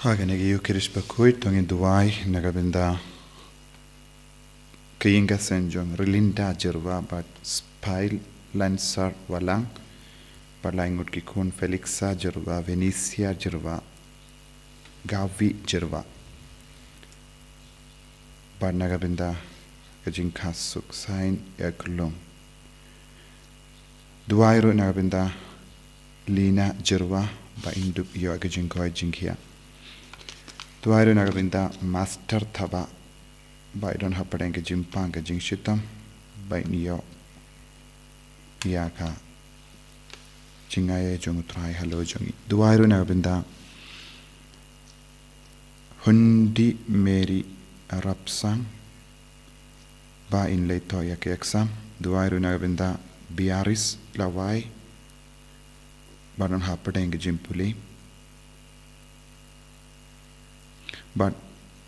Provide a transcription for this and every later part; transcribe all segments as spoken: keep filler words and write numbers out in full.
Ha kane ka Eucharist bakhuid to ngin duwai na ka bynta ka ïing ka sem jong Relinda Jyrwa bad Spy Lansar Walang, bad lai ngut ki khun Felixa Jyrwa, Venesia Jyrwa, Gavi Jyrwa, bad na ka bynta ka jingkha suk sain ïa ka long. Duwai ruh na ka bynta Lina Jyrwa ba in dup ïoh ka jingkoit jingkhiah. Duwai ruh na ka bynta Master Thaba ba i don hapdeng ka jingpang ka jingshitom ba in ïoh ïa ka jingai jong U Trai halor jong i. Duwai ruh na ka bynta Hundi Mary Rapsang ba in leit thoh ïa ka exam. Duwai ruh na ka bynta Biaris Lawai ba don hapdeng ka jingpule. Bad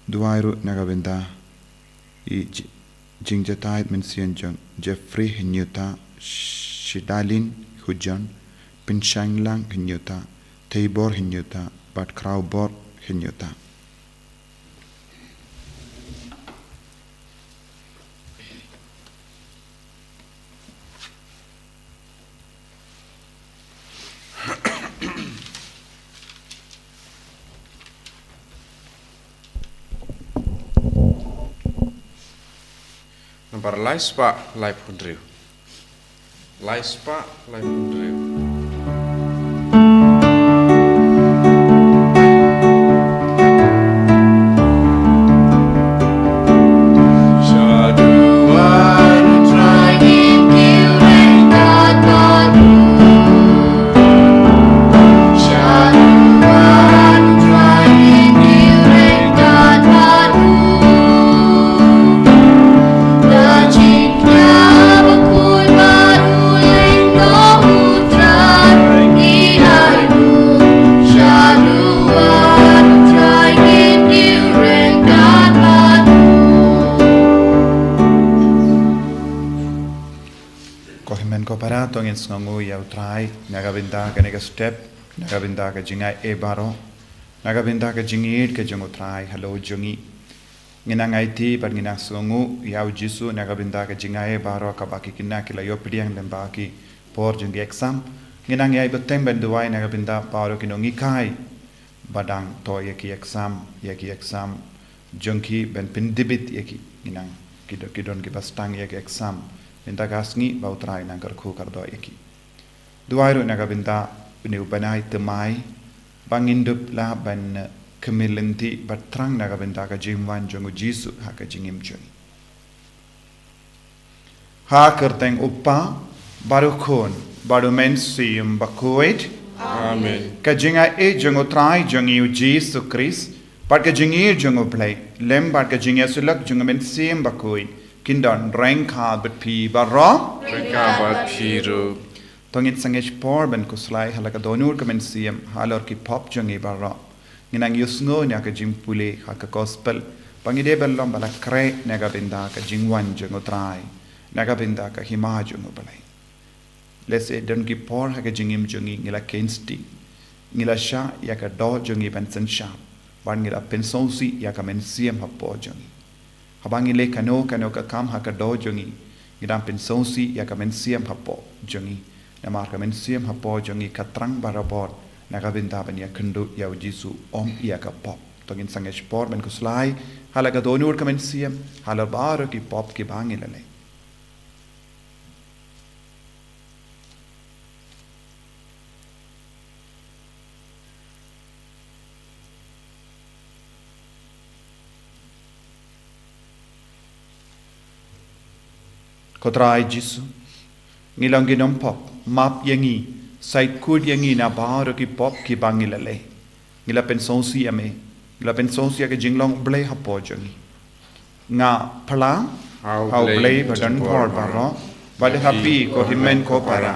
duwai ruh na ka bynta i ji-, jingjataid mynsiem jong Jeffrey Hynñiewta, Shidalin Hujon, Pynshanglang Hynñiewta, Theibor Hynñiewta, bad Khrawbor Hynñiewta. Nambar lai spah laiphew hynriew. Lai spah laiphew hynriew. Ko hynmen ko para, to ngin sngewnguh ïa U Trai na ka bynta kane ka step, na ka bynta ka jingai ei baroh, na ka bynta ka jingïeit ka jong U Trai halor jong ngi. Ngi nang aiti bad ngi nang sngewnguh ïa U Jisu na ka bynta ka jingai ei baroh kaba ki khynnah ki la ïoh pdiang lyngba ki por jong ki exam. Ngi nang ïai bteng ban duwai na ka bynta baroh ki nonghikai ba dang thoh ïa ki exam, ïa ki exam jong ki ban pyndep ïa ki. Ngi nang, ki do-, ki don kiba sdang ïa ki exam. Bynta ka sngi ba U Trai nang kyrkhu kyrdoh ïa ki. Duwai ruh na ka bynta une u bnai thymmai ba ngin dup lah ban khmih lynti bad thrang na ka bynta ka jingwan jong U Jisu ha ka jingim jong ngi. Ha ka kyrteng U Kpa, bad U Khun, bad U Mynsiem Bakhuid. Amen. Ka jingai ei jong U Trai jong ngi U Jisu Khrist, bad ka jingïeit jong U Blei, lem bad ka jingïasyllok jong U Mynsiem Bakhuid, kin don ryngkat bad phi baroh. Ryngkat bad phi ruh. To ngin sangeh por ban khuslai ha la ka dohnud ka mynsiem halor ki pop jong ngi baroh. Ngi nang ïohsngew na ka jingpule ha ka gospel ba ngi dei ban long ba la khreh na ka bynta ka jingwan jong U Trai, na ka bynta ka hima jong U Blei. Lehse don ki por ha ka jingim jong ngi ngi la kynsti, ngi la shah ïa ka doh jong ngi ban synshar, bad ngi la pynsngewsih ïa ka mynsiem hapoh jong ngi. Haba ngi leh kano kano ka kam ha ka doh jong ngi, ngi dang pynsngewsih ïa ka mynsiem hapoh jong ngi. Namar ka mynsiem hapoh jong ngi ka thrang barabor na ka bynta ban ïakynduh ïa U Jisu, ym ïa ka pop. To ngin sangeh por ban khuslai ha la ka dohnud ka mynsiem halor baroh ki pop kiba ngi la leh. Ko Trai Jisu, ngi long ki nongpop, map ïa ngi, sait kut ïa ngi na baroh ki pop kiba ngi la leh. Ngi la pynsngewsih ïa me, ngi la pynsngewsih ïa ka jinglong U Blei hapoh jong ngi. Nga phla ha U Blei ba don bor baroh, bad ha phi ko hynmen ko para,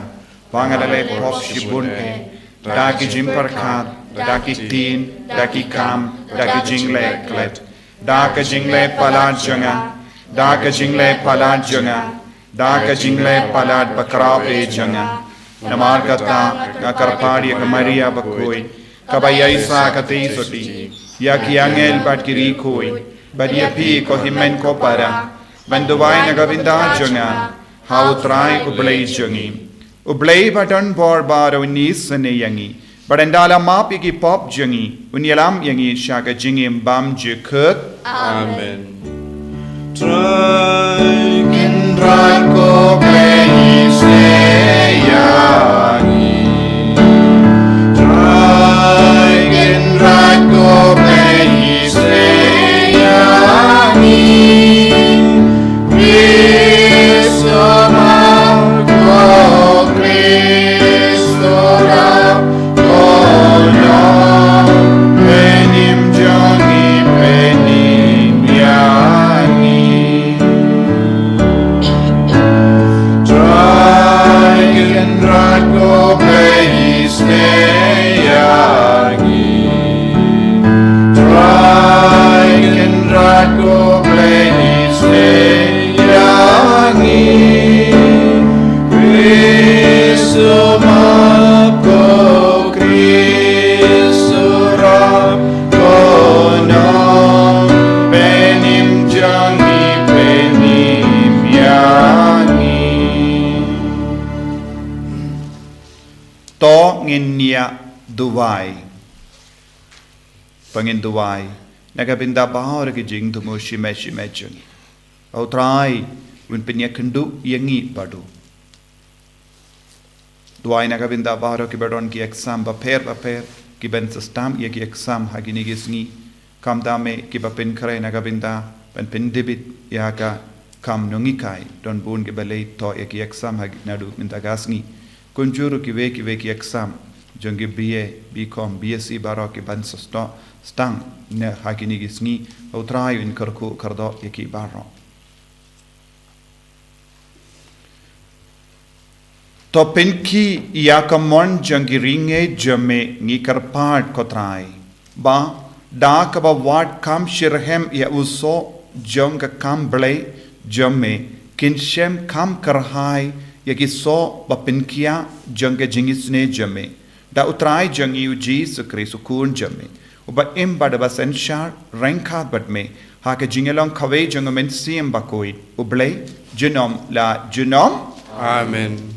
ba nga la leh pop shibun eh, da ki jingpyrkhat, da ki ktien, da ki kam, da ki jingleh klet, da ka jingleh palat jong nga, da ka jingleh palat jong nga, da ka jingleh palat bakhraw eh jong nga. Namar kata nga kyrpad ïa ka Maria bakhuid, kaba ïaisah ka tei sotti, ïa ki angel bad ki riewkhuid, bad ïa phi ko hynmen ko para, ban duwai na ka bynta jong nga ha U Trai U Blei jong ngi. U Blei uba don bor baroh un isynei ïa ngi, bad un da la map ïa ki pop jong ngi, un ïalam ïa ngi sha ka jingim bymjukut. Amen. Trai Kynrad ko Blei, isynei ïa ngi. Trai Kynrad ko Blei, isynei ïa ngi. Pynshoi ma ko Khrist, to rap ko nong, pynim jong ngi, pynim ïa ngi. Trai Kynrad ko Blei, isynei ïa ngi. Trai Kynrad ko Blei, isynei ïa ngi. Pynshoi ma ko Khrist, to rap ko nong, pynim jong ngi, pynim ïa ngi. To ngin ïa duwai. To ngin duwai na ka bynta baroh ki jingthmu shimet shimet jong ngi. Ba U Trai un pynïakynduh ïa ngi bad u. Duwai na ka bynta baroh kiba don ki exam bapher bapher, kiban sa sdang ïa ki exam ha kine ki sngi. Kumta me kiba pynkhreh na ka bynta ban pyndep ïa ka kam nonghikai, don bun kiba leit thoh ïa ki exam ha naduh mynta ka sngi. Kumjuh ruh kiwei kiwei ki exam jong ki B A, B Com, B S C baroh kiban sa sdang, sdang ne ha kine ki sngi. Ba U Trai un kyrkhu kyrdoh ïa ki baroh. To pynkhih ïa ka mon jong ki ri ngi jong me, ngi kyrpad ko Trai, ba da kaba wad kham shitrhem ïa u soh jong ka kam Blei jong me, kin shem kham kyrhai ïa ki soh ba pynkhiah jong ka jingisynei jong me. Da U Trai jong ngi U Jisu Khrist U Khun jong me, uba im bad uba synshar ryngkat bad me ha ka jingïalong kawei jong U Mynsiem Bakhuid, U Blei junom la junom. Amen.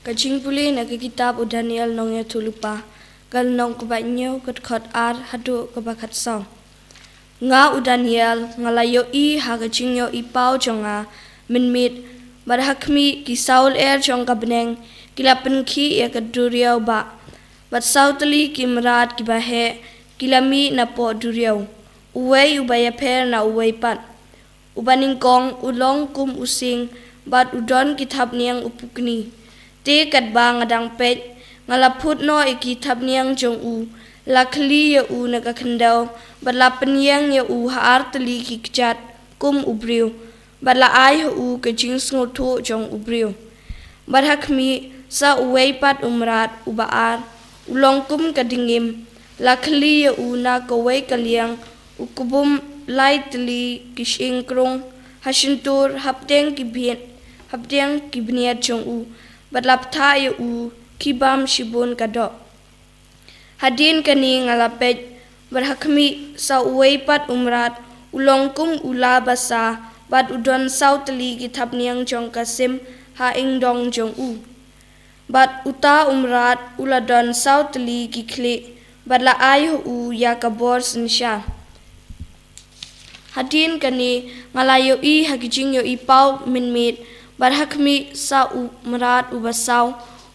Ka jingpule na ka kitab u Daniel nongïathuhlypa, ka lynnong kaba hynñiew, ka dkhot ar haduh kaba khatsaw. Nga u Daniel nga la ïohi ha ka jingïohi paw jong nga mynmiet, bad ha khmih, ki saw lyer jong ka bneng ki la pynkhih ïa ka duriaw bah, bad saw tylli ki mrad kiba heh ki la mih napoh duriaw, uwei uba ïapher na uwei pat. Uba nyngkong u long kum u sing, bad u don ki thapniang u pukni. Te katba nga dang peit, nga la phut noh ïa ki thapniang jong u, la khylli ïa u na ka khyndew, bad la pynïeng ïa u ha ar tylli ki kjat kum u briew, bad la ai ha u ka jingsngewthuh jong u briew. Bad ha khmih, sa uwei pat u mrad uba ar, u long kum ka dngiem, la khylli ïa u na kawei ka liang, u kbum lai tylli ki shyieng krung ha shyntur, hapdeng ki bniat, hapdeng ki bniat jong u, bad la bthah ïa u khibam shibun ka doh. Hadien kane nga la peit, bad ha khmih, sa uwei pat u mrad, u long kum u la basa, bad u don saw tylli ki thapniang jong ka sim ha ingdong jong u. Bad uta u mrad u la don saw tylli ki khlieh, bad la ai ha u ïa ka bor synshar. Hadien kane nga la ïohi ha ki jingïohi paw mynmiet, bad ha khmih, sa u mrad uba saw,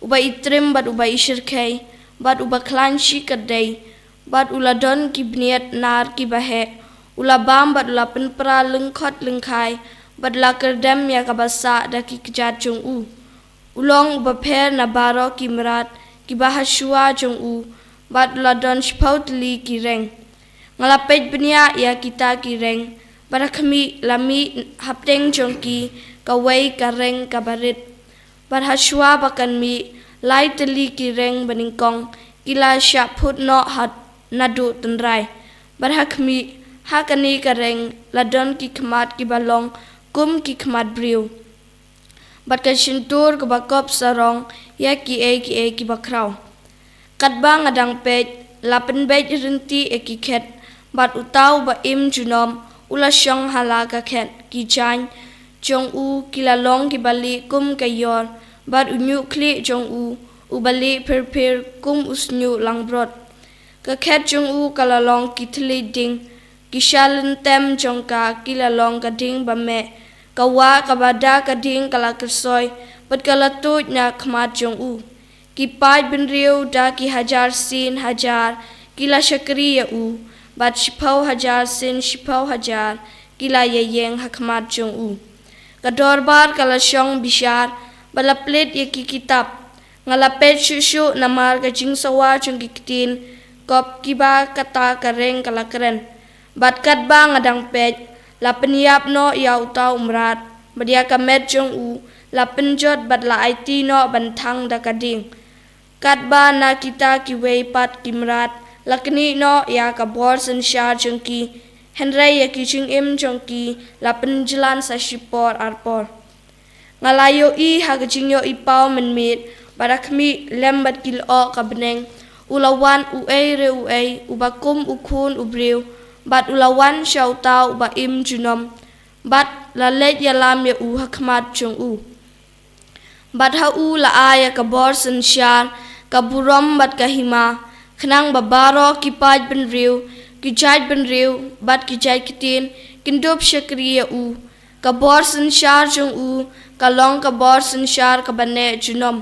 uba i triem bad uba i shyrkhei, bad uba khlaiñ shi khyrdei, bad u la don ki bniat nar kiba heh, u la bam bad u la pynpra lyngkhot lyngkhai, bad la kyrdem ïa kaba sah da ki kjat jong u. U long uba pher na baroh ki mrad kiba ha shuwa jong u, bad u la don shiphew tylli ki reng. Nga la peit bniah ïa kita ki reng, bad ha khmih, la mih hapdeng jong ki kawei ka reng kaba rit. Bad ha shuwa ba kan mih, lai tylli ki reng banyngkong ki la shah phut noh ha naduh tynrai. Bad ha khmih, ha kane ka reng, la don ki khmat kiba long kum ki khmat briew, bad ka shyntur kaba kop sarong ïa kiei kiei kiba khraw. Katba nga dang peit, la pynbeit ryntih ïa ki khet, bad uta uba im junom u la shong ha la ka khet. Ki jaiñ jong u ki la long kiba lieh kum ka ïor, bad u ñiuhkhlieh jong u uba lieh phyrphir kum u shñiuh langbrot. Ka khet jong u ka la long ki thylliej ding, ki sha lyntem jong ka ki la long ka ding ba meh. Ka wah kaba da ka ding ka la kyrsoi, bad ka la tuid na khmat jong u. Ki paid bynriew da ki hajar sien hajar ki la shakri ïa u, bad shiphew hajar sien shiphew hajar ki la ïaïeng ha khmat jong u. Ka dorbar ka la shong bishar, bad la plie ïa ki kitab. Nga la peit shuh shuh namar ka jingsawa jong ki ktien kop kiba kata ka reng ka la kren. Bad katba nga dang peit, la pynïap noh ïa uta u mrad, bad ïa ka met jong u la pynjot, bad la aiti noh ban thang da ka ding. Katba na kita kiwei pat ki mrad la knieh noh ïa ka bor synshar jong ki, hynrei ïa ki jingim jong ki la pynjlan sa shipor arpor. Nga la ïohi ha ka jingïohi paw mynmiet, bad ha khmih lem bad ki lyoh ka bneng u la wan uei re uei uba kum u khun u briew, bad u la wan sha uta uba im junom, bad la leit ïalam ïa u ha khmat jong u. Bad ha u la ai ïa ka bor synshar, ka burom bad ka hima, khnang ba baroh ki paid bynriew, ki jait bynriew, bad ki jait ktien kin dup shakri ïa u. Ka bor synshar jong u ka long ka bor synshar kaba neh junom,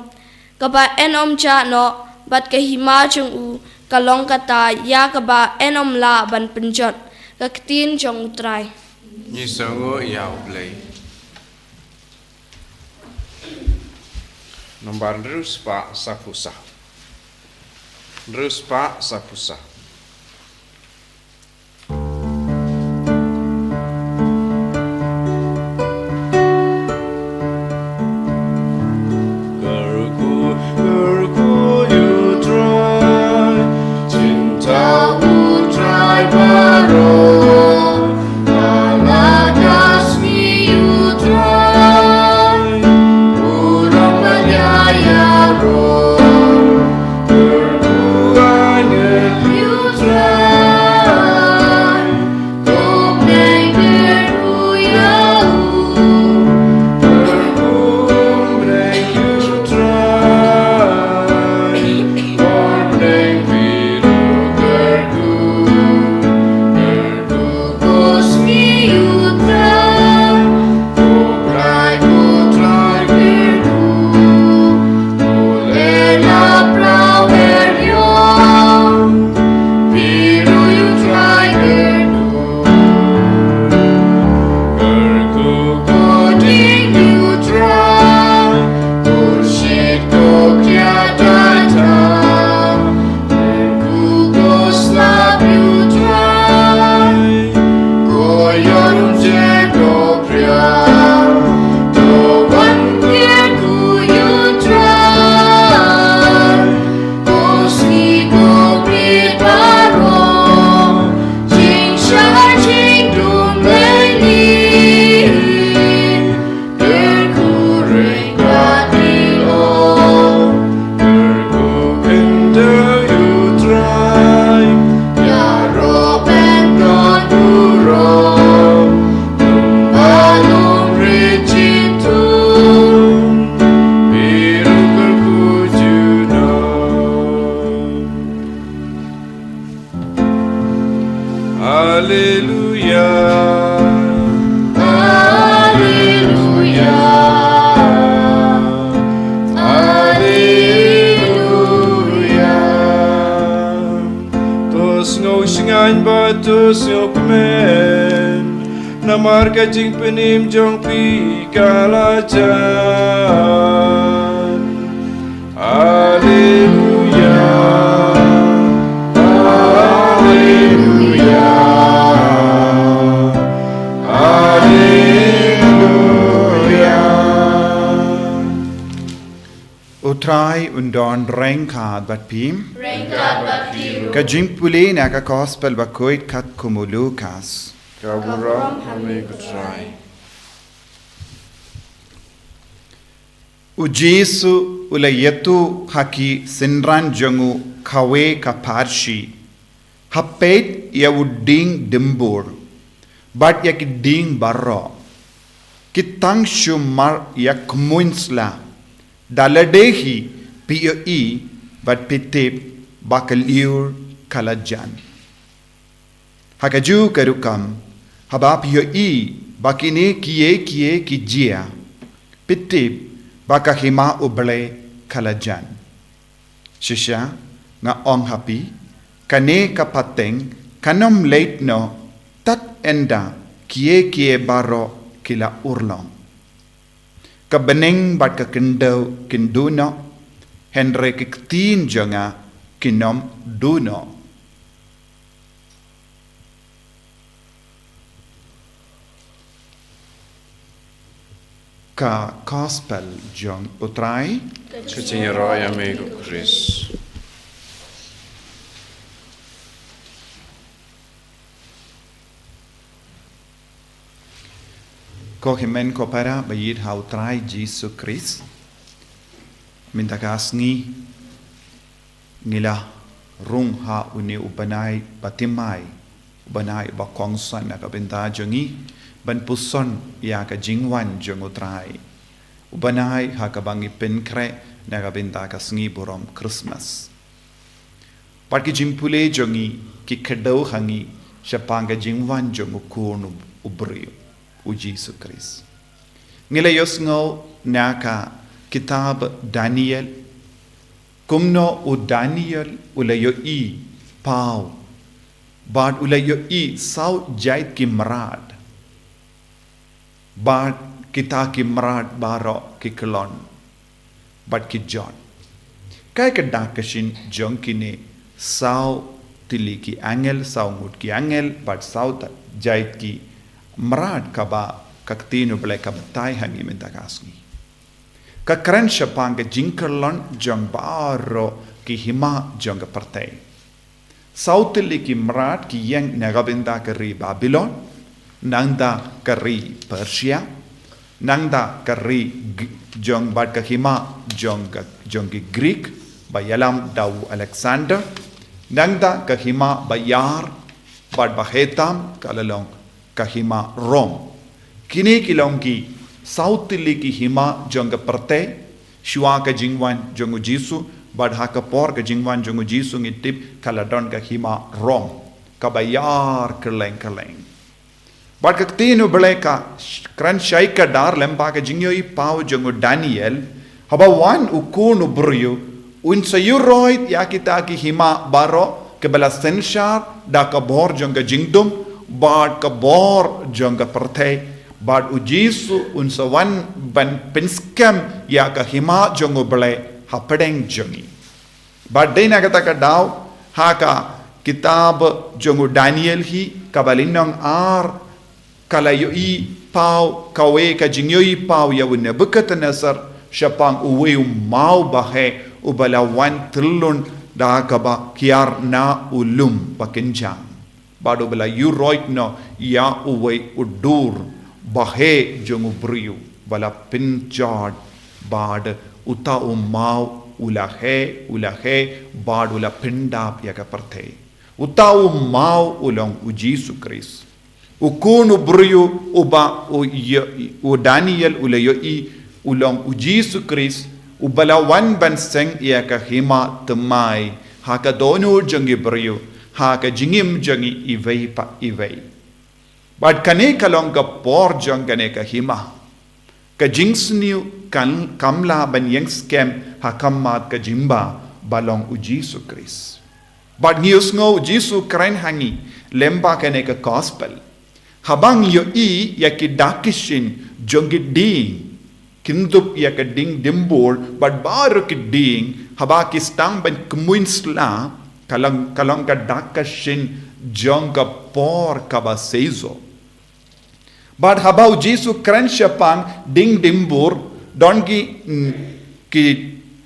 kaba yn ym jah noh, bad ka hima jong u ka long kata ïa kaba yn ym lah ban pynjot. Ka ktien jong U Trai. Ngi sngew ïa U Blei. Nombar hynriew spah saphew saw. Hynriew spah saphew saw. Kyrkhu, kyrkhu ïa U Trai, jingthaw U Trai baroh. Ala ka sngi U Trai u wan ban ïaroh. Kyrkhu, kyrkhu ïa U Trai. Kyrkhu, kyrkhu ïa U Trai. Alleluia. Alleluia. Alleluia. To sngew shngaiñ bad to sngewkmen, namar ka jingpynim jong phi ka la jan. Alleluia. Alleluia. Alleluia. U Trai un don ryngkat bad phi. Ka jingpule na ka Gospel bakhuid katkum u Lukas. Ka burom ha me ko Trai. U Jisu u la ïathuh ha ki synran jong u kawei ka pharshi, ha peit ïa u dieng dimbur bad ïa ki dieng baroh. Ki tang shu mar ïa kmuin sla. Da lade hi phi ïohi bad phi tip ba ka lyiur ka la jan. Ha kajuh ka rukom, haba phi ïohi ba kine kiei kiei ki jia, phi tip ba ka hima U Blei ka la jan. Shisha, nga ong ha phi, kane ka pateng kan ym leit noh tad ynda kiei kiei baroh ki la urlong. Ka bneng bad ka khyndew kin duh noh, hynrei ki ktien jong nga kin ym duh noh. Ka Gospel jong U Trai. Ka jingïaroh ïa me ko Khrist. Ko hynmen ko para ba ïeit ha U Trai Jisu Khrist, mynta ka sngi ngi la rung ha une u bnai ba thymmai, u bnai ba kongsan na ka bynta jong ngi ban puson ïa ka jingwan jong U Trai, u bnai ha kaba ngi pynkhreh na ka bynta ka sngi burom Christmas. Bad ki jingpule jong ngi ki kdew ha ngi shaphang ka jingwan jong U Khun u, u briew, U Jisu Khrist. Ngi la ïohsngew na ka kitab Daniel kumno u Daniel u la ïohi paw bad u la ïohi saw jait ki mrad. Bad kita ki mrad baroh ki kyllon bad ki jot. Kaei ka dak ka shin jong kine saw tylli ki angel, saw ngut ki angel bad saw ta-, jait ki mrad kaba ka Ktien U Blei ka batai ha ngi mynta ka sngi? Ka kren shaphang ka jingkyllon jong baroh ki hima jong ka pyrthei. Saw tylli ki mrad ki ïeng na ka bynta ka ri Babilon, nangta ka ri Persia, nangta ka ri G-, jong bad ka hima jong ka, jong ki Greek ba ïalam da u Alexander, nangta ka hima ba ïar bad ba heh tam ka la long ka hima Rom. Kine ki long ki saw tylli ki hima jong ka pyrthei, shuwa ka jingwan jong U Jisu bad ha ka por ka jingwan jong U Jisu ngi tip ka la don ka hima Rom kaba ïar kylleng kylleng. Bad ka Ktien U Blei ka sh-, kren shai kdar lyngba ka jingïohi paw jong u Daniel, haba wan U Khun u briew, un sa ïuroit ïa kita ki hima baroh kiba la synshar da ka bor jong ka jingdum bad ka bor jong ka pyrthei, bad U Jisu un sa wan ban pynskhem ïa ka hima jong U Blei hapdeng jong ngi. Bad dei na kata ka daw, ha ka kitab jong u Daniel hi, kaba lynnong ar, ka la ïohi paw, kawei ka jingïohi paw ïa u Nebuchadnezzar shaphang uwei u maw ba heh uba la wan tyllun da kaba kiar na u lum ba kynjang. Bad uba la ïuroit noh ïa uwei u dur ba heh jong u briew ba la pynjot, bad uta u maw u la heh, u la heh, bad u la pyndap ïa ka pyrthei. Uta u maw u long U Jisu Khrist. U Khun u briew uba u ïo-, u Daniel u la ïohi u long U Jisu Khrist, uba la wan ban seng ïa ka hima thymmai ha ka dohnud jong ki briew, ha ka jingim jong ngi iwei pa iwei. Bad kane ka long ka por jong kane ka hima. Ka jingsniew kan, kam lah ban ïeng skhem ha khmat ka jingbah ba long U Jisu Khrist. Bad ngi ïohsngew U Jisu kren ha ngi lyngba kane ka gospel. Haba ngi ïohi ïa ki dak ki shin jong ki dieng, kyndup ïa ka dieng dimbur bad baroh ki dieng, haba ki sdang ban kmuin sla, ka long, ka long ka dak ka shin jong ka por kaba seisoh. Bad haba U Jisu kren shaphang dieng dimbur, don ki, mm, ki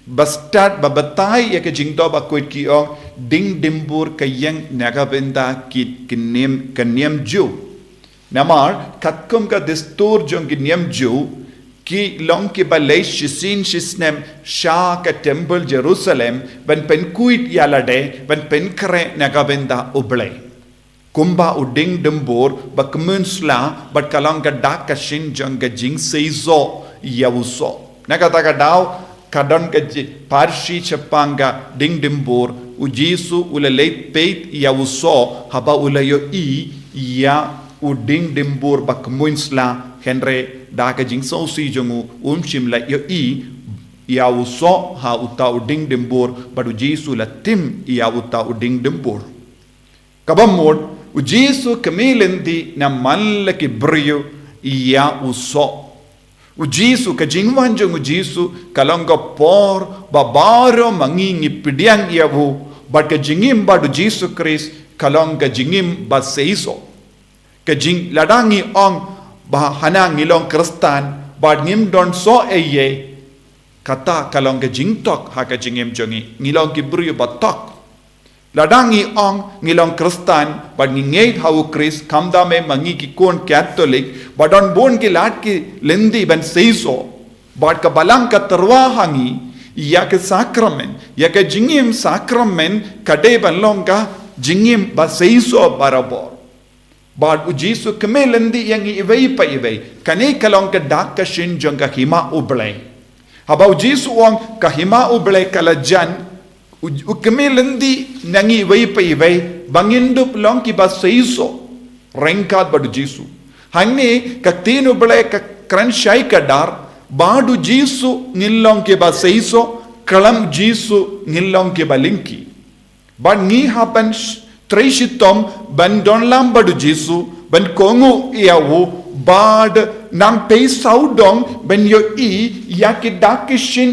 bastad ba batai ïa ka jingdoh bakhuid ki ong, ding dimbur ka ïeng na ka bynta ki, ki niam, ka niam Jiw. Namar, katkum ka dustur jong ki niam Jiw, ki long kiba leit shisien shisnem sha ka temple Jerusalem, ban pynkhuid ïalade, ban pynkhreh na ka bynta U Blei. Kumba u ding dimbur, ba kmen sla, bad ka long ka dak ka shin jong ka jingseisoh ïa u soh. Na kata ka daw, ka don ka ji-, pharshi shaphang ka ding dimbur, u Jisu u la leit peit ïa u soh, haba u la ïohi ïa u ding dimbur ba kmen sla, hynrei da ka jingsngewsih jong u, um shym la ïohi ïa u soh ha uta u ding dimbur, bad u Jisu la tim ïa uta u ding dimbur. Kaba mut, u Jisu kmen lynti namar la ki briew ïa u soh. U Jisu, ka jingwan jong u Jisu, ka long ka por ba baroh ma ngi ngi pdiang ïa u, bad ka jingim bad u Jisu Khrist, ka long ka jingim ba seisoh. Ka jing, lada ngi ong ba hana ngi long Khristan, bad ngim don soh ei ei, kata ka long ka jingthok ha ka jingim jong ngi, ngi long ki briew ba thok. Lada ngi ong ngi long Khristan, bad ngi ngeit ha u Khrist, khamtam ei ma ngi ki khun Katholik, ba don bun ki lad ki lynti ban seisoh. Bad ka Balang ka tyrwa ha ngi, ïa ka sakramen, ïa ka jingim sakramen, ka dei ban long ka jingim ba seisoh barabor. Bad u Jisu kmen lynti ïa ngi iwei pa iwei. Kane ka long ka dak ka shin jong ka hima U Blei. Haba u Jisu u ong ka hima U Blei ka la jan, u, u kmen lynti na ngi iwei pa iwei, ba ngin dup long kiba seisoh. Ryngkat bad u Jisu. Hangne ka ktien U Blei ka kren shai kdar, bad u Jisu ngin long kiba seisoh, khlem u Jisu ngin long kiba lyngkhi. Bad ngi hap ban sh-, trei shitom, ban don lang bad u Jisu, ban kohnguh ïa u, bad nang pei sawdong, ban ïohi ïa ki dak ki shin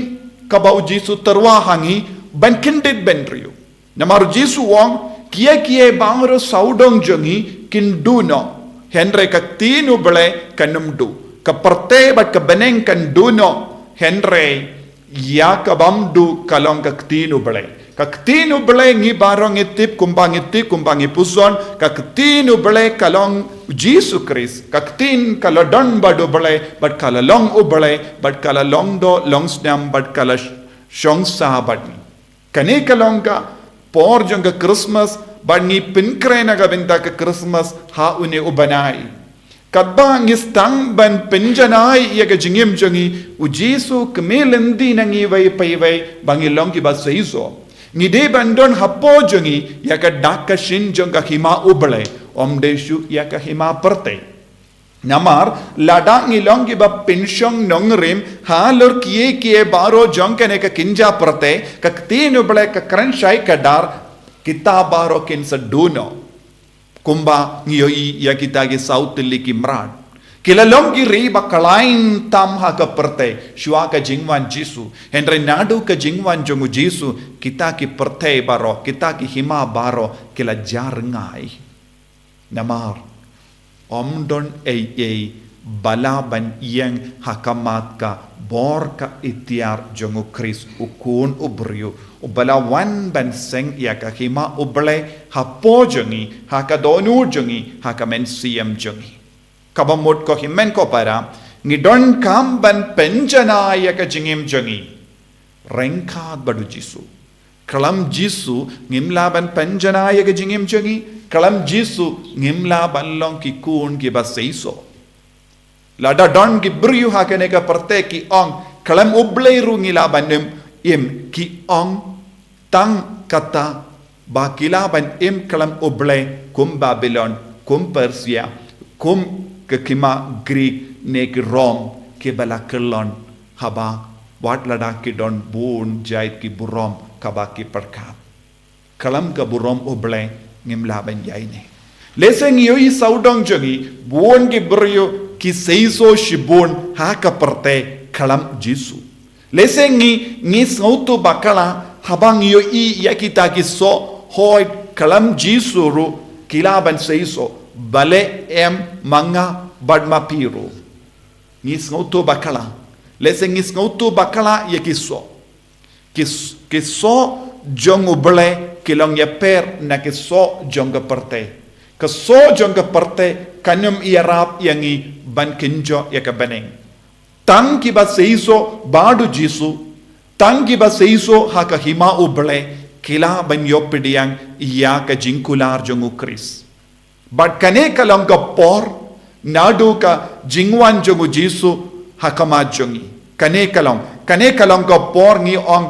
kaba u Jisu tyrwa ha ngi, ban kyndit bynriew. Namar u Jisu u ong, kiei kiei baroh sawdong jong ngi kin duh noh, hynrei ka ktien U Blei kan ym duh. Ka pyrthei bad ka bneng kan duh noh, hynrei ïa ka bym duh ka long ka ktien U Blei. Ka ktien U Blei ngi baroh ngi tip kumba ngi tip kumba ngi pyrshang, ka ktien U Blei ka long u Jisu Khrist. Ka ktien ka la don bad U Blei, bad ka la long U Blei, bad ka la long doh, long snam, bad ka la sh-, shong sah bad ngi. Kane ka long ka por jong ka Christmas, bad ngi pynkhreh na ka bynta ka Christmas ha une u bnai. Katba ngi sdang ban pynjanai ïa ka jingim jong ngi, u Jisu kmen lynti na ngi iwei pa iwei, ba ngi long kiba seisoh. Ngi dei ban don hapoh jong ngi, ïa ka dak ka shin jong ka hima U Blei, ym dei shuh ïa ka hima pyrthei. Namar, lada ngi long kiba pynshong nongrim, halor kiei kiei baroh jong kane ka kynja pyrthei, ka ktien U Blei ka kren shai kdar, kita baroh kin sa duh noh. Kumba ngi ïohi ïa kita ki saw tylli ki mrad. Ki la long ki ri ba khlaiñ tam ha ka pyrthei, shuwa ka jingwan Jisu. Hynrei naduh ka jingwan jong u Jisu, kita ki pyrthei baroh, kita ki hima baroh, ki la jar ngai. Namar, ym don ei ei, ba lah ban ïeng ha khmat ka bor ka iktiar jong u Khrist u Khun u briew, uba la wan ban seng ïa ka hima U Blei hapoh jong ngi, ha ka dohnud jong ngi, ha ka mynsiem jong ngi. Kaba mut ko hynmen ko para, ngi donkam ban pynjanai ïa ka jingim jong ngi. Ryngkat bad u Jisu. Khlem Jisu ngim lah ban pynjanai ïa ka jingim jong ngi. Khlem Jisu ngim lah ban long ki khun kiba seisoh. Lada don ki briew ha kane ka pyrthei ki ong, khlem U Blei ruh ngi lah ban im, im ki ong tang kata ba ki lah ban im khlem U Blei kum Babilon, kum Persia, kum ki hima Greek ne ki Rom kiba la kyllon haba wat lada ki don bun jait ki burom kaba ki pyrkhat. Khlem ka burom U Blei ngim lah ban ïaineh. Lehse ngi ïohi sawdong jong ngi, bun ki briew ki seisoh shibun ha ka pyrthei khlem Jisu. Lehse ngi, ngi sngewthuh bakla, haba ngi ïohi ïa kita ki soh, hooid khlem Jisu ruh ki lah ban seisoh, balei em ma nga bad ma phi ruh. Ngi sngewthuh bakla. Lehse ngi sngewthuh bakla ïa ki soh. Ki s-, ki soh jong U Blei ki long ïapher na ki soh jong ka pyrthei. Ka soh jong ka pyrthei kan ym ïarap ïa ngi ban kynjoh ïa ka bneng. Tang kiba seisoh bad u Jisu, tang kiba seisoh ha ka hima U Blei, ki lah ban ïoh pdiang ïa ka jingkular jong u Khrist. Bad kane ka long ka por, naduh ka jingwan jong u Jisu ha khmat jong ngi. Kane ka long, kane ka long ka por ngi ong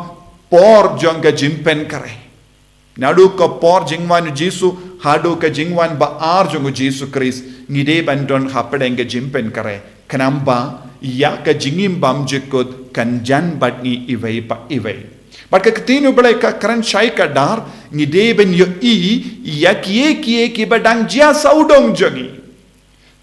por jong ka jingpynkhreh. Naduh ka por jingwan u Jisu, haduh ka jingwan ba ar jong u Jisu Khrist, ngi dei ban don hapdeng ka jingpynkhreh. Khnang ba, ïa ka jingim bym jukut, kan jan bad ngi iwei pa iwei. Bad ka ktien U Blei ka kren shai kdar, ngi dei ban ïohi, ïa kiei kiei kiba dang jia sawdong jong ngi.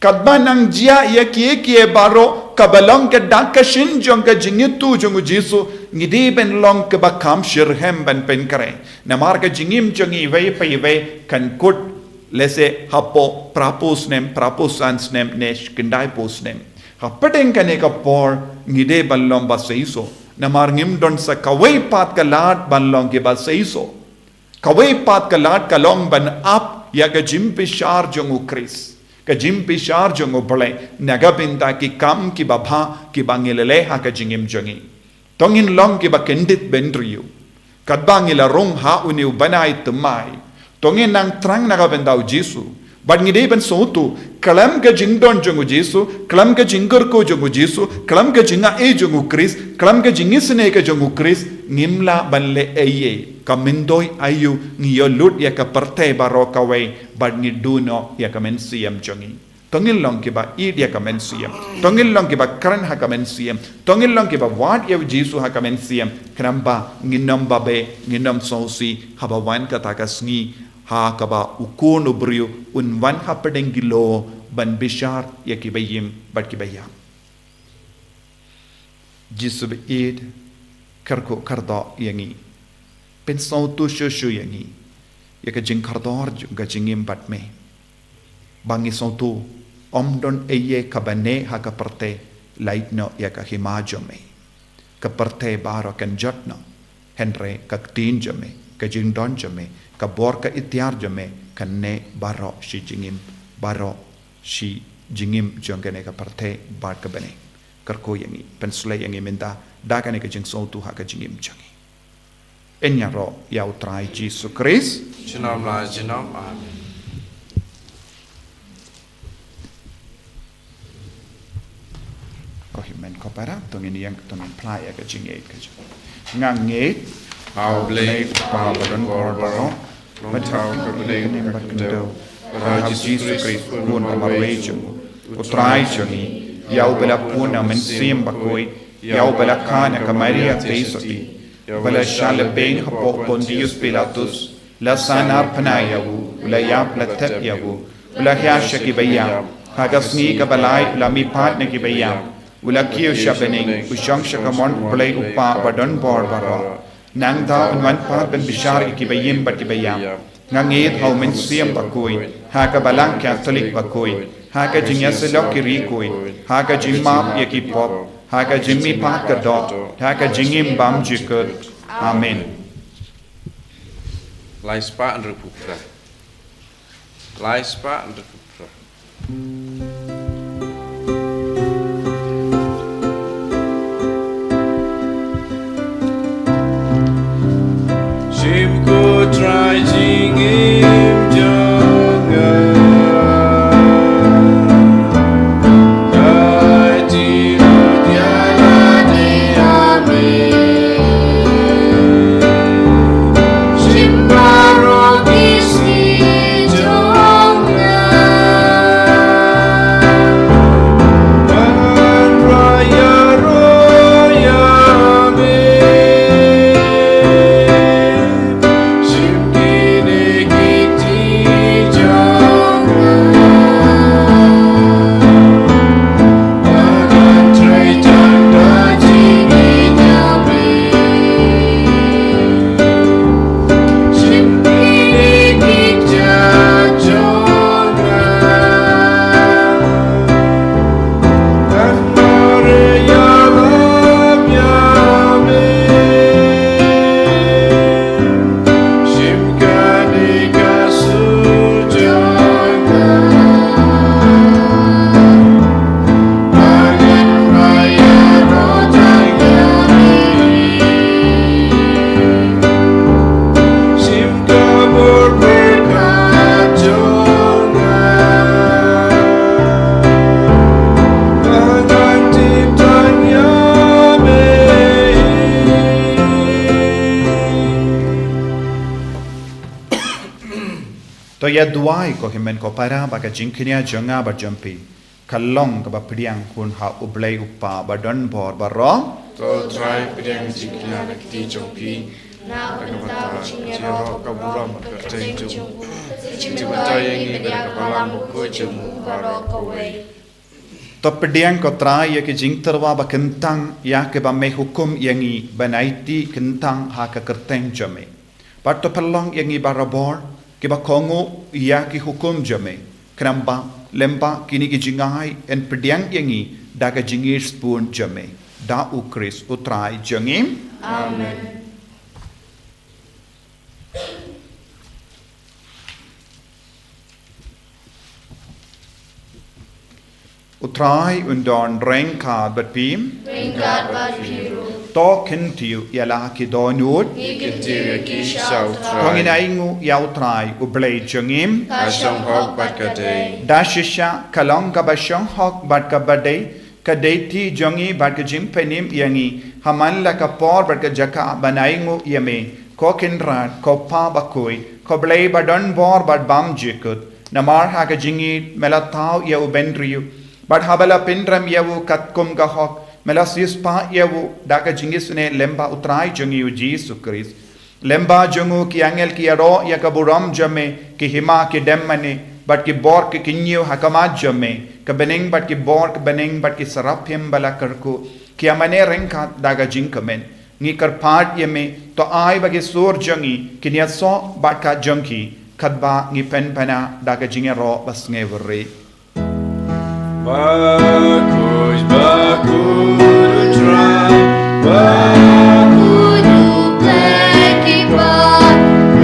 Katba nang jia ïa kiei kiei baroh, kaba long ka dak ka shin jong ka jingïathuh jong u Jisu, ngi dei ban long kaba kham shitrhem ban pynkhreh. Namar ka jingim jong ngi iwei pa iwei, kan kut, lehse hapoh, phra phew snem, phra phew san snem, ne shi khyndai phew snem. Hapdeng kane ka por, ngi dei ban long ba seisoh. Namar ngim don sa kawei pat ka lad ban long kiba seisoh. Kawei pat ka lad ka long ban ap ïa ka jingbishar jong u Khrist. Ka jingbishar jong U Blei, na ka bynta ki kam kiba bha, kiba ngi la leh ha ka jingim jong ngi. To ngin long kiba kyndit bynriew. Katba ngi la rung ha une u bnai thymmai. To ngin nang thrang na ka bynta u Jisu. Bad ngi dei ban sngewthuh, khlem ka jingdon jong u Jisu, khlem ka jingkyrkhu jong u Jisu, khlem ka jingai jong u Khrist, khlem ka jingisynei ka jong u Khrist, ngim lah ban leh ei ei, ka myntoi aïu ngi ïoh lut ïa ka pyrthei baroh kawei, bad ngi duh noh ïa ka mynsiem jong ngi. To ngin long kiba ïeit ïa ka mynsiem. To ngin long kiba kren ha ka mynsiem. To ngin long kiba wad ïa u Jisu ha ka mynsiem. Khnang ba ngin ym babe, ngin ym sngewsih, haba wan kata ka sngi, ha kaba u Khun u briew un wan hapdeng ki lyoh ban bishar ïa kiba im bad kiba ïap. Jisu ba ïeit, kyrkhu kyrdoh ïa ngi. Pynsngewthuh shuh shuh ïa ngi ïa ka jingkordor jong ka jingim bad me. Ba ngi sngewthuh, ym don ei ei kaba neh ha ka pyrthei, lait noh ïa ka hima jong me. Ka pyrthei baroh kan jot noh. Hynrei ka ktien jong me, ka jingdon jong me, ka bor ka iktiar jong me, kan neh baroh shi jingim, baroh shi jingim jong kane ka pyrthei bad ka bneng. Kyrkhu ïa ngi, pynshlei ïa ngi mynta da kane ka jingsngewthuh ha ka jingim jong ngi. Yn ïaroh ïa u Trai Jisu Khrist. Junom la junom. Amen. Ko hynmen ko para, to ngin ïeng, to ngin phla ïa ka jingngeit ka jong ngi. Nga ngeit ha U Blei Kpa ba don bor baroh, ba thaw ha ka bneng bad ka khyndew, bad ha U Jisu Khrist, u Khun ba marwei jong u, u Trai jong ngi, ïa uba la pun na u Mynsiem Bakhuid, ïa uba la kha na ka Maria Theisotti, uba la shah lehbeiñ hapoh Pontius Pilatus, la sahnarphna ïa u, u la ïap, la thep ïa u, u la hiar sha kiba ïap, ha ka sngi kaba lai u la mihpat na kiba ïap, u la kiew sha bneng, u shong sha ka mon U Blei U Kpa ba don bor baroh. Nangta un wan pat ban bishar ïa kiba im bad kiba ïap. Nga ngeit ha u Mynsiem Bakhuid, ha ka Balang Katholik bakhuid, ha ka jingïasyllok ki riewkhuid, ha ka jingmap ïa ki pop, ha ka jingmihpat ka doh, ha ka jingim bymjukut. Amen. Lai spah hynriewphew phra. Lai spah hynriewphew phra. Shim ko Trai jingim jong nga. Ka jingim jong nga. Amen. Shim baroh ki sngi jong nga. Ïa duwai ko hynmen ko para ba ka jingkñia jong nga bad jong phi ka long kaba pdiang hun ha U Blei U Kpa ba don bor baroh. To Trai pdiang jingkñia na ka kti jong phi na ka bynta ka jingïaroh ka burom ka kyrteng jong u. Jingmyntoi ïa ngi na ka balang bakhuid jong u baroh kawei. To pdiang ko Trai ïa ki jingtyrwa ba kyntang ïa kiba me hukum ïa ngi ban aiti kyntang ha ka kyrteng jong me. Bad to pynlong ïa ngi barabor kiba kohnguh ïa ki hukum jong me. Khnang ba lem bad kine ki jingai yn pdiang ïa ngi da ka jingïeit bun jong me. Da U Khrist U Trai jong ngi. Amen. U Trai un don ryngkat bad phi. Ryngkat bad phi ruh. To kyntiew ïa la ki dohnud. Ngi kyntiew ïa ki sha U Trai. To ngin ainguh ïa U Trai U Blei jong ngi. Ka shong hok bad ka dei. Da shisha ka long kaba shong hok bad kaba dei, ka dei ti jong ngi bad ka jingpynim ïa ngi ha man la ka por bad ka jaka ban ainguh ïa me, ko Kynrad, ko Pa bakhuid, ko Blei ba don bor bad bymjukut. Namar ha ka jingïeit me la thaw ïa u bynriew, bad haba la pynrem ïa u katkum ka hok, me la siewspah ïa u da ka jingisynei lem bad U Trai jong ngi U Jisu Khrist. Lem bad jong u ki angel ki ïaroh ïa ka burom jong me, ki hima ki dem mane, bad ki bor ki kyñiew ha khmat jong me, ka bneng bad ki bor ka bneng bad ki saraphim ba la kyrkhu ki ïa mane ryngkat da ka jingkmen. Ngi kyrpad ïa me, to ai ba ki sur jong ngi kin ïasoh bad ka jong ki, katba ngi pynpaw da ka jingïaroh ba sngewrit. Bakhuid, bakhuid U Trai, bakhuid U Blei ki paw,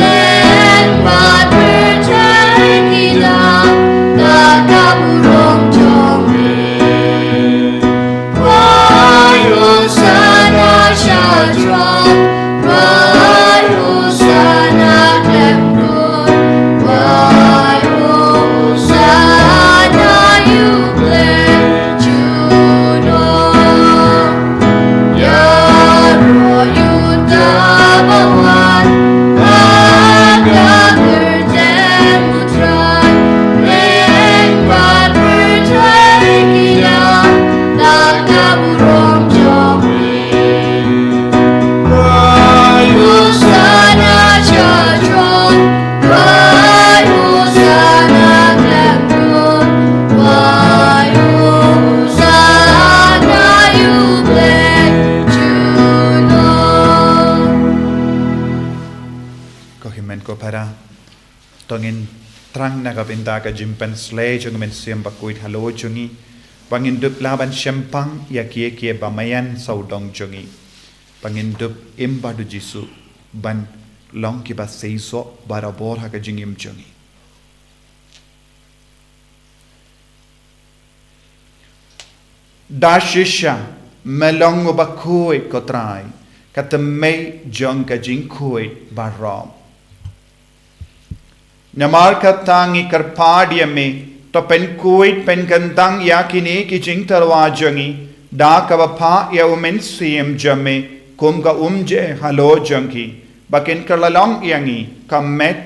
leng bad pyrthei ki dang da ka burom jong me. Wai Hosana sha throne, wai Hosana khlem dur, wai Hosana ïa U Blei junom. Ïaroh ïa uta ba wan ha ka kyrteng U Trai, leng bad pyrthei ki dang da ka burom jong me. Wai Hosana sha throne, wai Hosana khlem dur, wai Hosana ïa U Blei junom. Ko hynmen ko para, to ngin thrang na ka bynta ka jingpynshlei jong U Mynsiem Bakhuid halor jong ngi, ba ngin dup lah ban shemphang ïa kiei kiei ba maïan sawdong jong ngi, ba ngin dup im bad U Jisu ban long kiba seisoh barabor ha ka jingim jong ngi. Da shisha me long uba khuid ko Trai, ka tymmen jong ka jingkhuid baroh. Namar kata ngi kyrpad ïa me, to pynkhuid pynkyntang ïa kine ki jingtyrwa jong ngi da kaba phah ïa U Mynsiem jong me kum ka umjer halor jong ki, ba kin kylla long ïa ngi ka met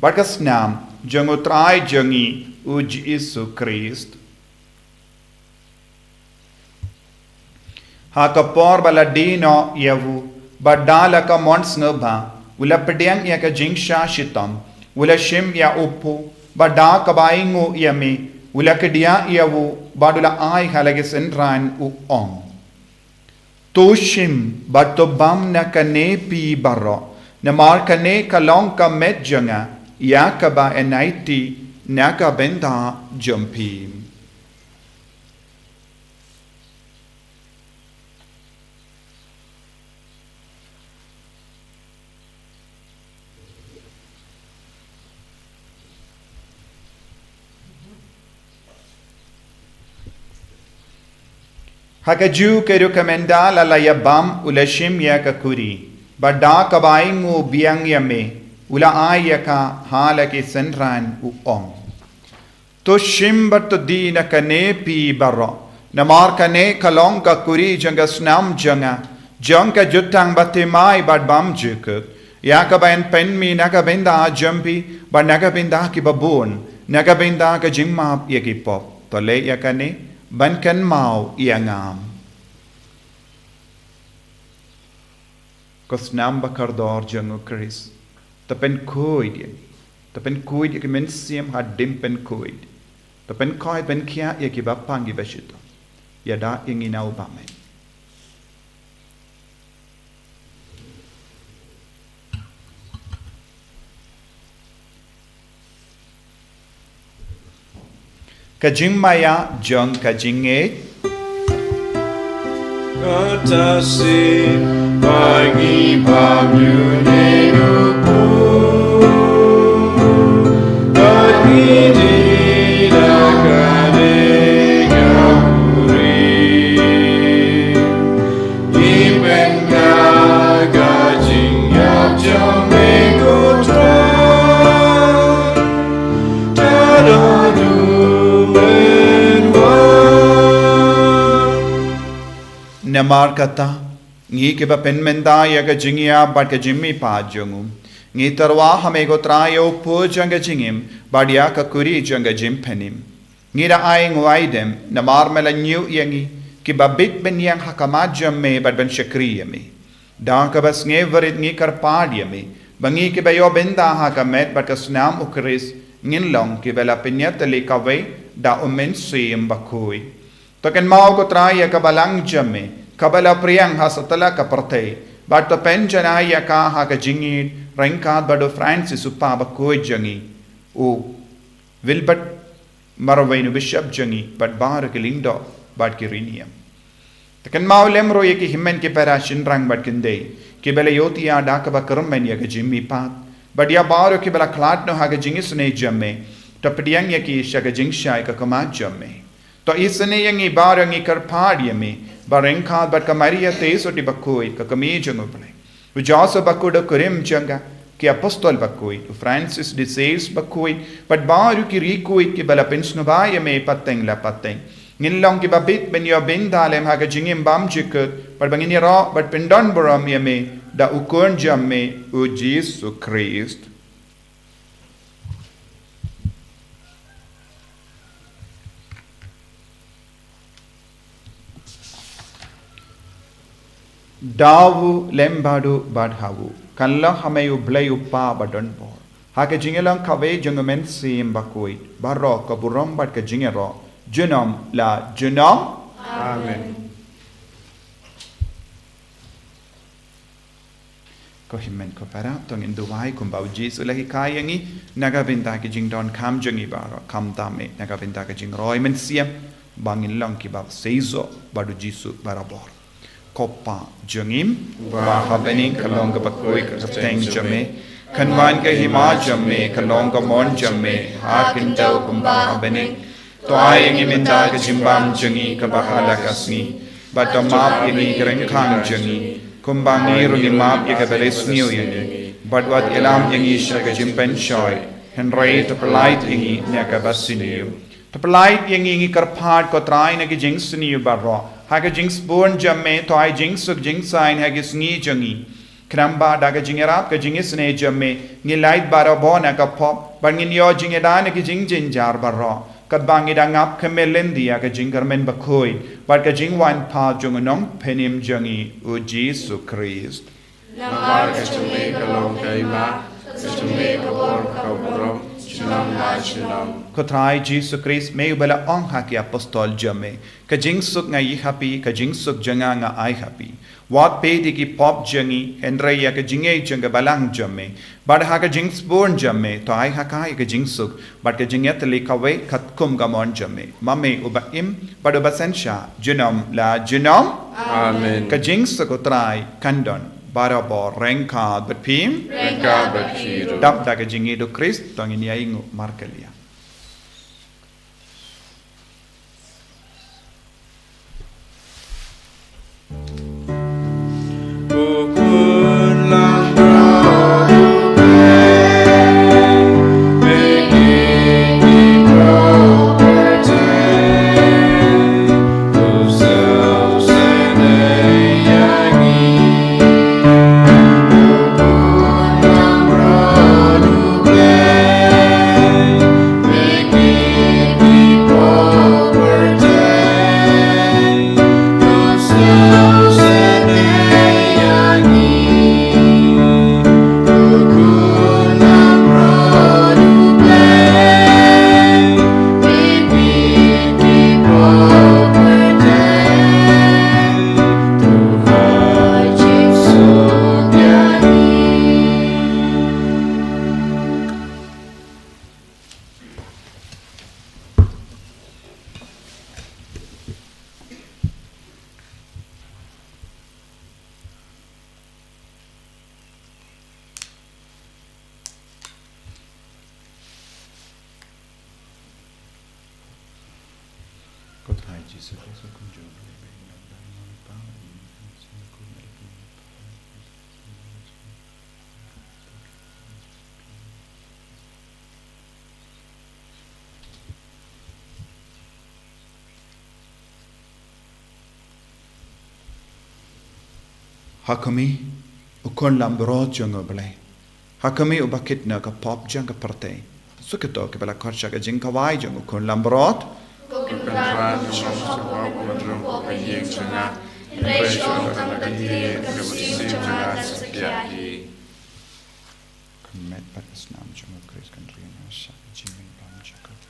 bad ka snam jong U Trai jong ngi U Jisu Khrist. Ha ka por ba la die noh ïa u, bad da la ka mon sngewbha, u la pdiang ïa ka jingshah shitom, u la shim ïa u phu, bad da kaba ainguh ïa me, u la kdiah ïa u, bad u la ai ha la ki synran u ong: To shim bad to bam na kane phi baroh, namar kane ka long ka met jong nga, ïa kaba yn aiti na ka bynta jong phi. Ha kajuh ka ruh ka mynta la la ïa bam u la shim ïa ka kuri, bad da kaba ainguh biang ïa me, u la ai ïa ka ha la ki synran u ong: To shim bad to die na kane phi baroh, namar kane ka long ka kuri jong ka snam jong nga, jong ka jutang bathymmai bad bymjukut, Ïa kaba yn pynmih na ka bynta jong phi bad na ka bynta kiba bun, na ka bynta ka jingmap ïa ki pop. To leh ïa kane ban kynmaw ïa nga. Ko snam ba kordor jong u Khrist, to pynkhuid ïa ngi, to pynkhuid ïa ki mynsiem haduh pynkhuid, to pynkhuid pynkhiah ïa kiba pang kiba shitom. Ïada ïa ngi na u bymman. Ka jingmaïa jong ka jingngeit. Kata shisien ba ngi bam ïa une u pud, ba ngi dih da kane ka buhrieh. Ngi pynkhih ka jingïap jong me ko Trai, tad haduh men wan. Namar kata, ngi kiba pynmynta ïa ka jingïap bad ka jingmihpat jong u, ngi tyrwa ha me ko Trai ïa u pud jong ka jingim bad ïa ka kuri jong ka jingpynim. Ngi da ai nguaidem namar me la ñiew ïa ngi kiba bit bynñiang ha khmat jong me bad ban shakri ïa me. Da kaba sngewrit ngi kyrpad ïa me ba ngi kiba ïoh bynta ha ka met bad ka snam u Khrist ngin long kiba la pynïatylli kawei da u Mynsiem Bakhuid. To kynmaw ko Trai ïa ka balang jong me kaba la phriang ha satlak ka pyrthei, bad to pynjanai ïa ka ha ka jingïeit ryngkat bad u Francis u kpa bakhuid jong ngi, u Wilbert Marwein u Bishop jong ngi, bad baroh ki lyngdoh bad ki riewniam. To kynmaw lem ruh ïa ki hynmen ki para shynrang bad khyndai kiba la ïohthiah da kaba kyrmen ïa ka jingmihpat, bad ïa baroh kiba la khlad noh ha ka jingisynei jong me. To pdiang ïa ki sha ka jingshai ka khmat jong me. To isynei ïa ngi baroh, ngi kyrpad ïa me, ba ryngkat bad ka Maria Theisotti bakhuid, ka kmie jong u Blei, u Joseph bakhuid u kurim jong ka, ki apostol bakhuid, u Francis de Sales bakhuid, bad baroh ki riewkhuid kiba la pynsngewbha ïa me pateng la pateng, ngin long kiba bit ban ïoh bynta lem ha ka jingim bymjukut, bad ba ngin ïaroh bad pyndonburom ïa me da u Khun jong me, u Jisu Khrist. Da u lem bad u bad ha u, kan long ha me u Blei u Kpa badonbor, ha ka jingïalong kawei jong u Mynsiem Bakhuid, baroh ka burom bad ka jingïaroh junom la junom. Amen. Ko hynmen ko para, to ngin duwai kumba u Jisu u la hikai ïa ngi, na ka bynta ki jingdonkam jong ngi baroh, khamtam eh na ka bynta ka jingroi mynsiem, ba ngin long kiba seisoh bad u Jisu barabor. Ko Kpa jong ngi uba ha bneng, ka long kaba khuid ka kyrteng jong me, kan wan ka hima jong me, ka long ka mon jong me ha khyndew kumba ha bneng. To ai ïa ngi mynta ka jingbam jong ngi kaba ha la ka sngi, bad to map ïa ngi ki ryngkang jong ngi, kumba ngi ruh ngi map ïa kiba la sniew ïa ngi, bad wat ïalam ïa ngi sha ka jingpynshoi, hynrei to pyllait ïa ngi na kaba sniew. To pyllait ïa ngi, ngi kyrpad ko Trai, na ki jingsniew baroh, ha ka jingsbun jong me to ai jingsuk jingsaiñ ha ki sngi jong ngi. Khnang ba da ka jingïarap ka jingisynei jong me, ngin lait barabor na ka pop, bad ngin ïoh jingïada na ki jingjynjar baroh, katba ngi dang ap khmih lynti ïa ka jingkyrmen bakhuid bad ka jingwan pat jong u Nongpynim jong ngi, u Jisu Khrist. Namar ka jong me ka long ka hima, ka jong me ka bor, ka burom junom la junom. Ko Trai Jisu Khrist, me uba la ong ha ki apostol jong me, ka jingsuk nga ai ha phi, ka jingsuk jong nga nga ai ha phi. Wat peit ïa ki pop jong ngi, hynrei ïa ka jingngeit jong ka balang jong me. Bad ha ka jingsbun jong me to ai ha ka ïa ka jingsuk bad ka jingïatylli kawei katkum ka mon jong me, ma me uba im bad uba synshar junom la junom. Amen. Ka jingsuk u Trai kan don barabor ryngkat bad phi. Ryngkat bad phi ruh. Dap da ka jingïeit u Khrist to ngin ïainguh markylliang. Ha khmih, u khun langbrot jong u Blei. Ha khmih, uba kit na ka pop jong ka pyrthei. Suk ïa kito kiba la khot sha ka jingkhawai jong u khun langbrot. Ko Kynrad, jong nga, sngewbha ba men rung ha ka ïing jong nga. Hynrei shu ong tang ka kti, ka mynsiem jong nga kan sa khia hi. Ka met bad ka snam jong u Khrist kan ri ïa ngi sha ka jingim bymjukut.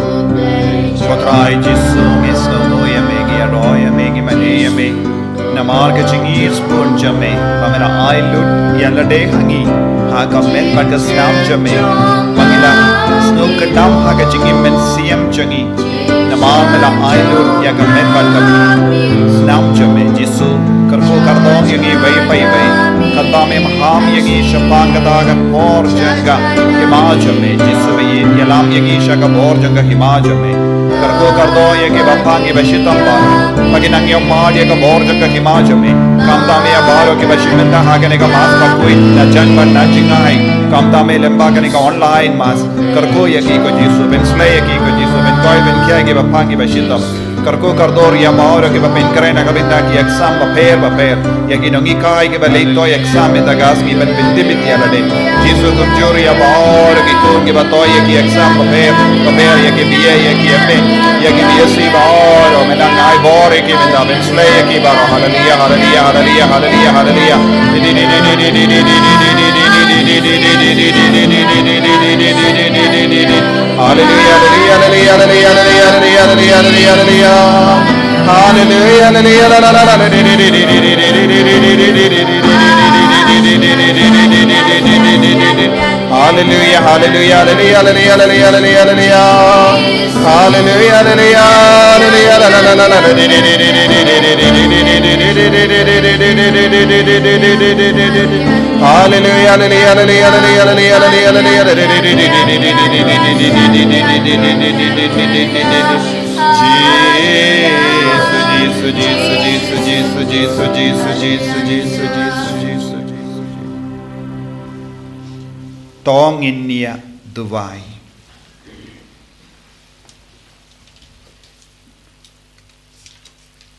Amen. Ko Trai Jisu, ngi sngewthuh ïa me, ngi ïaroh ïa me, ngi mane ïa me. Namar ka jingïeit bun jong me, ba me la ai lut ïa lade ha ngi, ha ka met bad ka snam jong me, ba ngi la sngewkhyndam ha ka jingim mynsiem jong ngi. Namar me la ai lut ïa ka met bad ka snam jong me, Jisu, kyrkhu kyrdoh ïa ngi iwei pa iwei. Khamtam ïa me, ham ïa ngi shaphang kata ka bor jong ka hima jong me. Jisu ba ïalam ïa ngi sha ka bor jong ka hima jong me. Kyrkhu kyrdoh ïa kiba phang kiba shitom ba, ba kin nang ïoh mad ïa ka bor jong ka hima jong me. Khamtam ïa baroh kiba shim bynta ha kane ka mass bakhuid na jan bad na jingai. Khamtam ïa lem bad kane ka online mass. Kyrkhu ïa ki ko Jisu, pynslei ïa ki ko Jisu, pynkoit pynkhia ïa kiba phang kiba shitom. Kyrkhu kyrdoh ïa baroh kiba pynkhreh na ka bynta ki exam bapher bapher. Ïa ki nonghikai kiba leit toi exam mynta ka sngi, ban pyntip ïa lade. Jisu, kumjuh ïa baroh ki khun kiba toi ïa ki exam bapher bapher, ïa ki B A, ïa ki M A, ïa ki B S C baroh. Me nang ai bor ïa ki mynta, pynslei ïa ki baroh. Haleluya, haleluya, haleluya, haleluya, haleluya. Haleluya, haleluya, haleluya. Haleluya, haleluya, haleluya, haleluya. Haleluya, haleluya, la, la, la, la, la. Haleluya, haleluya, haleluya, haleluya, haleluya. Haleluya, haleluya, haleluya, haleluya, la, la, la, la, la. Haleluya, haleluya, haleluya, haleluya, haleluya, haleluya. Jisu, Jisu, Jisu. To ngin ïa duwai.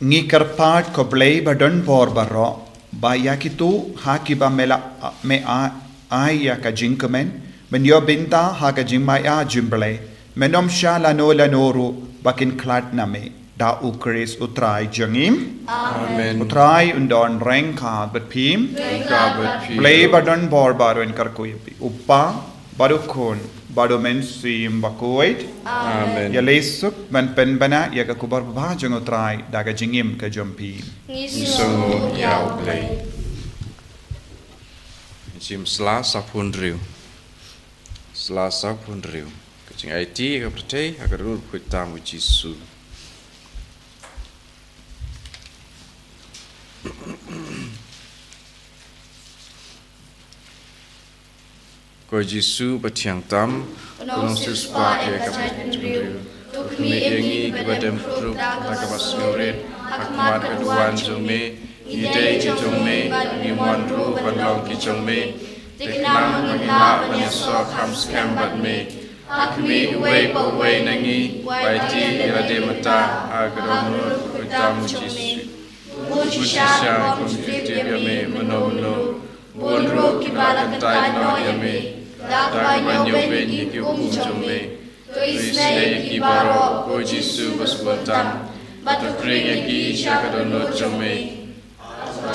Ngi kyrpad ko Blei ba don bor baroh, ba ïa kito ha kiba me la, me a, ai ïa ka jingkmen ban ïoh bynta ha ka jingmaïa jong U Blei, men ym shah lano lano ruh ba kin khlad na me. Da U Khrist U Trai jong ngi. Amen. U Trai un don ryngkat bad phi. Ryngkat bad phi. Blei ba don bor baroh un kyrkhu ïa phi. U Kpa, bad U Khun, bad U Mynsiem Bakhuid. Amen. Ïaleh suk ban pynbna ïa ka khubor babha jong U Trai da ka jingim ka jong phi. Ngi sngewnguh ïa U Blei. Jingim sla saphun riew. Sla saphun riew. Ka jingaiti ka pyrthei ha ka dur khuid tam U Jisu. Ko Jisu ba thiang tam, u long siewspah ïa ka jaitbynriew. To khmih ïa ngi kiba dem pyrthei da kaba sngewrit ha khmat ka duwan jong me. Ngi dei ki jong me, ngi mon ruh ban long ki jong me. Te khnang ba ngin lah ban ïasoh kham skhem bad me. Ha khmih uwei pa uwei na ngi, ba ïaid ïa lade mynta ha ka dohnud khuid tam U Jisu. Bun shisha kum ki tip ïa me mynno mynno. Bun ruh kiba la kyntait noh ïa me da kaba ñiew beiñ ïa ki hukum jong me. To isynei ïa ki baroh ko Jisu ba sngewbha tam, bad to khring ïa ki sha ka dohnud jong me.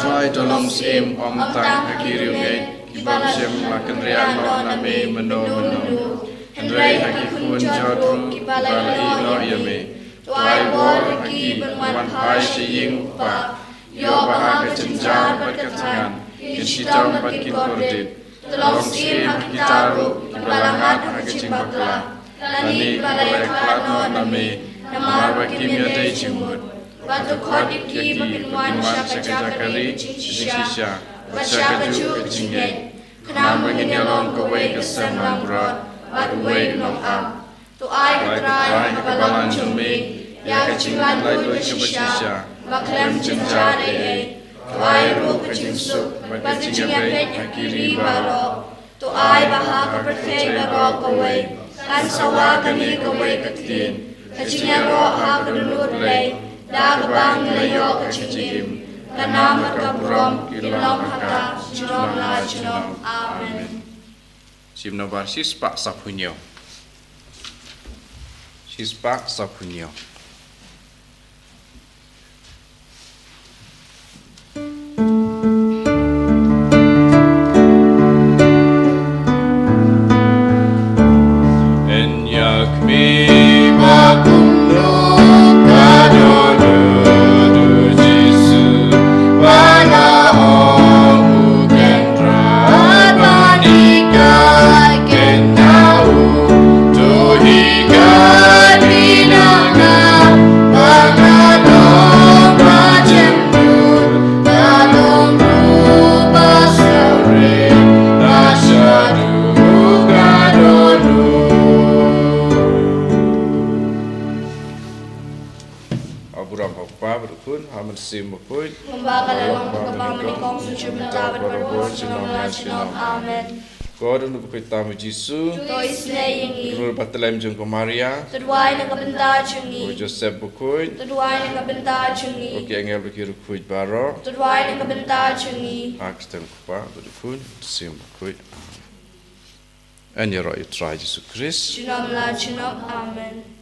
Trai, to long syiem ym tang ha ki riewngeit kiba ym shym la kynriah noh na me mynno mynno, hynrei ha ki khun jot ruh kiba la ïehnoh ïa me. To ai bor ha ki ban wan phai sha ïing U Kpa, ïoh ba ha ka jynjar bad ka thngan kin shitom bad kin kordit. To long syiem ha kita ruh kiba la ngat ha ka jingbakla lane kiba la ïakhlad noh na me namar ba kim ïadei jingmut. Bad to khot ïa ki ba kin wan sha ka jaka ri ka jingshisha bad sha kajuh ka jingngeit, khnang ba ngin ïalong kawei ka sem langbrot bad uwei u nongap. To ai, ko Trai, ha ka balang jong me ïa ka jinglaitluid kaba shisha ba khlem jynjar ei ei. To ai ruh ka jingsuk bad ka jingïabeit ha ki ri baroh. To ai ba ha ka pyrthei baroh kawei kan sawa kane kawei ka ktien, ka jingïaroh ha ka dohnud Blei da kaba ngi la ïoh ka jingim. Ka nam bad ka burom kin long ha ka junom la junom. Amen. Shim nombar shispah saphew hynñiew. Shispah saphew hynñiew. Yn ïa khmih ba kumno ka dohnud U Jisu, ba la ong u Kynrad ba ngi kat kin ïa u, to hi kat kin ïa nga. Mynsiem Bakhuid. Kumba ka la long, kaba mynnyngkong, mynshwa mynta bad baroh, junom la junom. Amen. Ko Dei Bakhuid Tam U Jisu. To isynei ïa ngi. Ki mur ba tlem jong ka Maria. To duwai na ka bynta jong ngi. U Joseph Bakhuid. To duwai na ka bynta jong ngi. Ki angel bad ki riewkhuid baroh. To duwai na ka bynta jong ngi. Ha ka kyrteng U Kpa bad U Khun, Mynsiem Bakhuid. Amen. Ïaroh ïa U Trai Jisu Krist. Junom la junom. Amen.